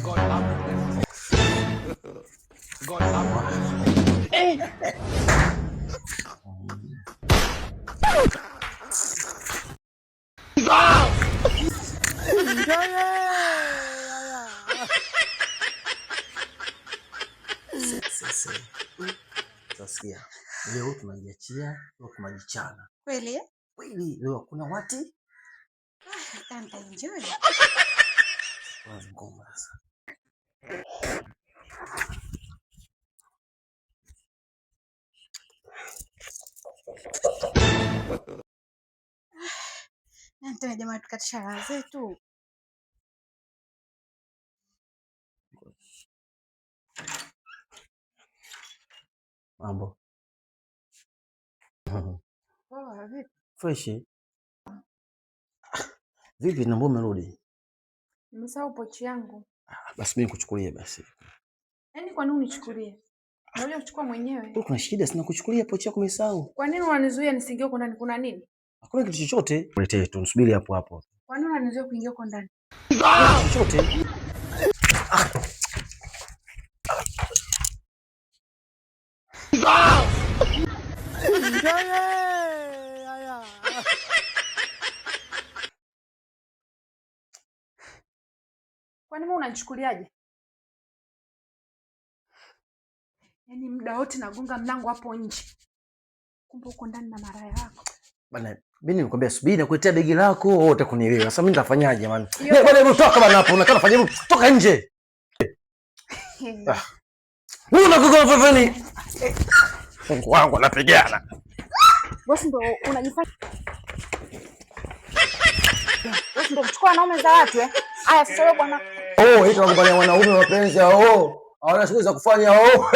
God have mercy. God have mercy. Sasa utasikia leo tunajiachia, leo tunajichana Kweli eh? Kweli, leo hakuna wati. Ah, nitaenjoy. Kwanza ngoma sasa. Na tena jamaa tukatisha raha zetu. Mambo Poa, vipi? Fresh. Vipi na mbona umerudi? Nimesahau pochi yangu. Ah, basi mimi nikuchukulie basi. Yaani kwa nini unichukulie? Unajua kuchukua mwenyewe. Kuna shida, sina kuchukulia pochi yako umesahau. Kwa nini unanizuia nisiingie huko ndani? Kuna nini? Hakuna kitu chochote. Letee tu, nisubiri hapo hapo. Kwa nini unanizuia kuingia huko ndani? Hakuna kitu chochote. Kwa nini unanichukuliaje? Yaani muda wote nagonga mlango hapo nje. Kumbe uko ndani na maraya yako. Bana, mimi nilikwambia subiri nakuletea begi lako, wewe utakunielewa. Sasa mimi nitafanyaje jamani? Bwana hebu toka bana hapo, unakaa nafanya hebu toka nje. Ah. Wewe unakuwa fafani. Mungu wangu anapigana. Bosi ndo unajifanya. Bosi ndo kuchukua wanaume za watu eh? Aya sasa wewe bwana. Oh, eti wakubalia wanaume wapenzi hao. Hawana shughuli za kufanya oh.